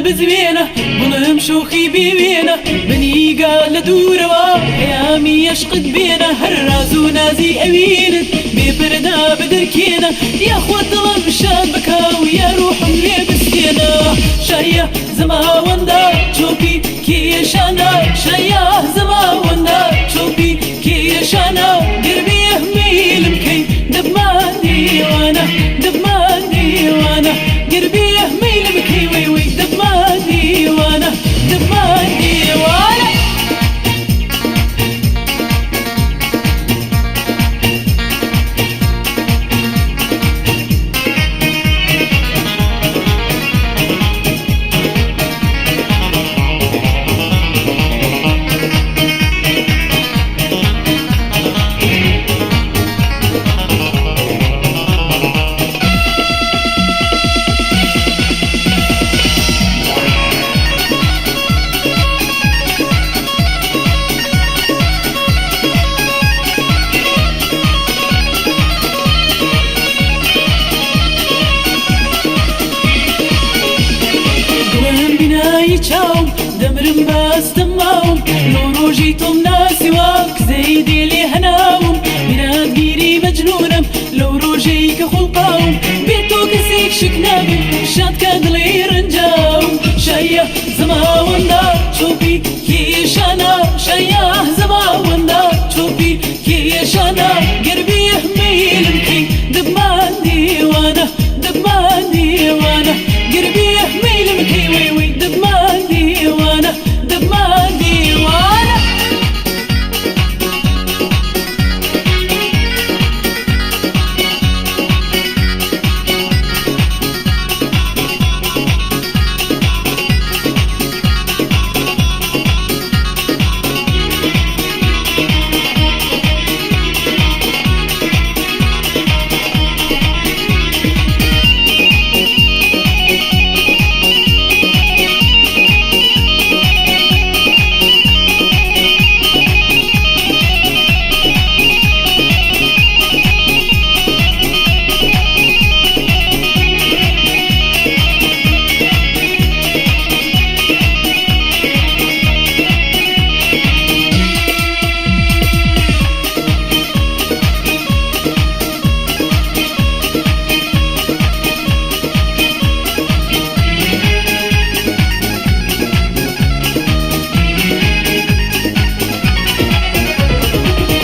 بزوێنە بڵم شۆخی بێوێنە بەنیگا لە دوورەوە پەیامی ئەشقت بێنە هەر ڕاز و نازی ئەوینت بێ پەردا بدرکێنە یاخوا دڵم شاد بکە و یا ڕوحم لێ بستێنە شایە زەماوەندا چۆپی کێشانە شایە زەماوەندا چۆپی کێشانە گەربێ مەیلم کەی دەبمە دیوانە دەبمە دیوانە گەربێ مەیلم کەی وەی وەی دەبمە دیوانە دەبمە دیوانە. دڵم بینایی چاوم دەمرم بەستم ماوم لەو ڕۆژی تۆم ناسیوە کزەی دێ لێ هەناوم میراتگیری مەجنونم لەو ڕۆژەی کە خوڵقاوم بێ تۆ کەسێک شک نابم شاد کە دڵی ڕەنجاوم شایە زەماوەندا چۆپی کێشانە شایە زەماوەندا چۆپی کێشانە گەربێ مەیلم کەی دەبمە دیوانە دەبمە دیوانە گەربێ مەیلم کەی وەی وەی دەبمە دیوانە دەبمە دیوانە.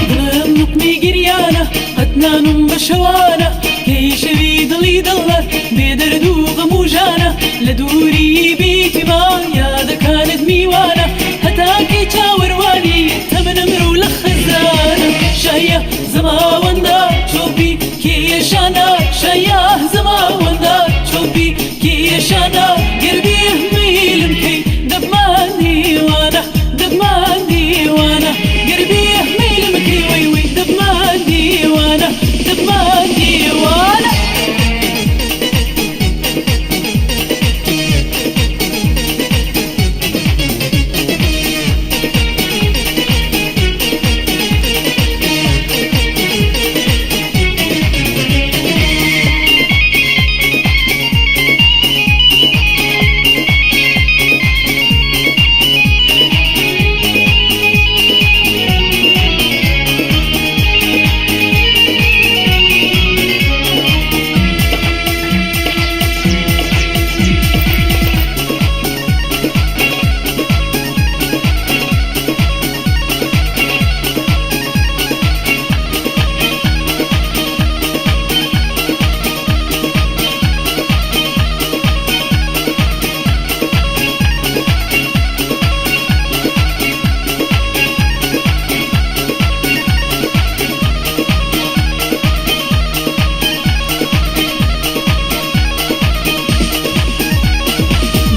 دڵم نوقمی گریانە قەت نانم بە شەوانە کەی شەوی دڵی دڵبەر بێدەرد و غەم و ژانە لە دووری بیتیما یادەکانت میوانە هەتا کەی چاوەڕوانی تەمەنم ڕوو لە خەزانە شایە زەماوەندا چۆپی کێشانە شایە زەماوەندا چۆپی کێشانە گەربێ مەیلم کەی دەبمە دیوانە دەبمە دیوانە گەربێ مەیلم کەی وەی وەی دەبمە دیوانە دەبمە دیوانە.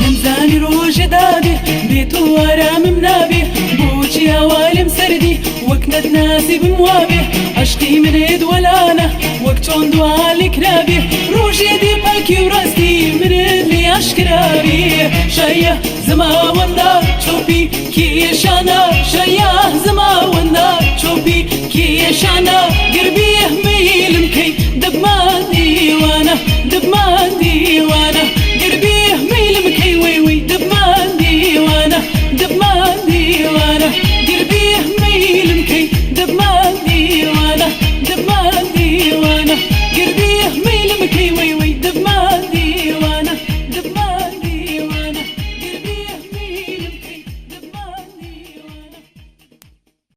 نەمزانی ڕۆژێ دابێ بێ تۆ ئارامم نابێ بۆچی هاوالم سەردی وەک نەتناسی بم وابێ عەشقی منت وەلانە وەک چۆن دوا لێکرابێ ڕۆژێ دێ پاکی و ڕاستی منت لێ ئاشکرابێ شایە زەماوەندا چۆپی کێشانە شایە زەماوەندا چۆپی کێشانە گەربێ مەیلم کەی دەبمە دیوانە.